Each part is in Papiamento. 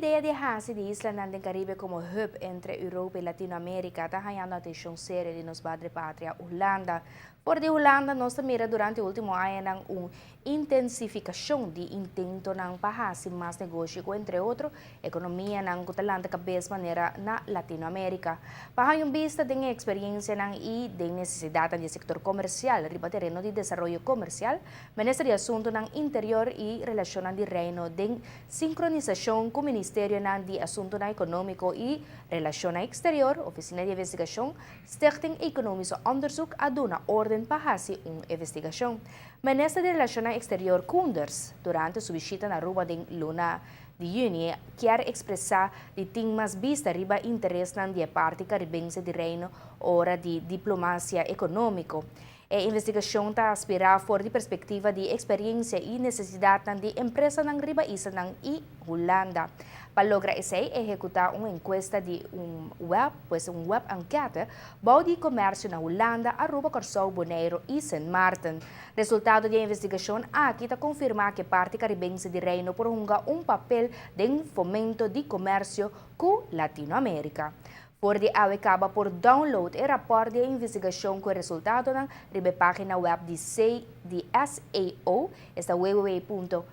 idea di hasi di islanan den Karibe komo hub entre Europa i Latinoamérika ta hañando atenshon serio di nos madre patria, Hulanda. For di Hulanda nos ta mira durante último añanan un intensifikashon di intentonan pa hasi mas negoshi ku entre otro ekonomianan ku ta lanta kabes manera na Latinoamérika. Pa haña un bista den e eksperiencianan i den nesesidatnan di e sektor komersial riba tereno di desaroyo komersial, Minister di Asuntunan Interior i Relashonnan di Reino den sinkronisashon ku Ministerionan di Asuntunan Ekonómiko i Relashonnan Eksterior, Ofisina di Investigashon, Stichting Economisch Onderzoek a duna órden pa hasi un investigashon. Minister di Relashonnan Eksterior Koenders, durante su bishita na Aruba den luna di yüni, kier ekspresá di tin mas bista riba interesnan di e parti karibense di Reino ora di diplomasia ekonómiko. E investigashon ta aspirá for di perspektiva di eksperiencia i nesesidatnan di empresanan riba islanan i Hulanda. Pa logra esei ehekutá un enkuesta di un web, pues un web enquête, bou di komersio na Hulanda, Aruba, Kòrsou, Boneiru i Sint Maarten. Resultado di e investigashon aki ta konfirmá ku e parti karibense di Reino por hunga un papel den fomento di komersio ku Latinoamérika. For di awe kaba por download e rapòrt di e investigashon ku e resultadonan riba e página web di C di SAO, esta www.sao.nl.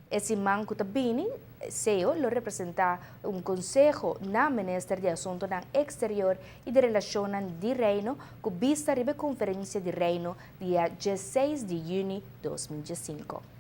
E siman ku ta bini, SEO lo representá un konseho na Minister di Asuntunan Eksterior i di Relashonnan di Reino ku bista riba e Konferensia di Reino dia 16 di yüni 2015.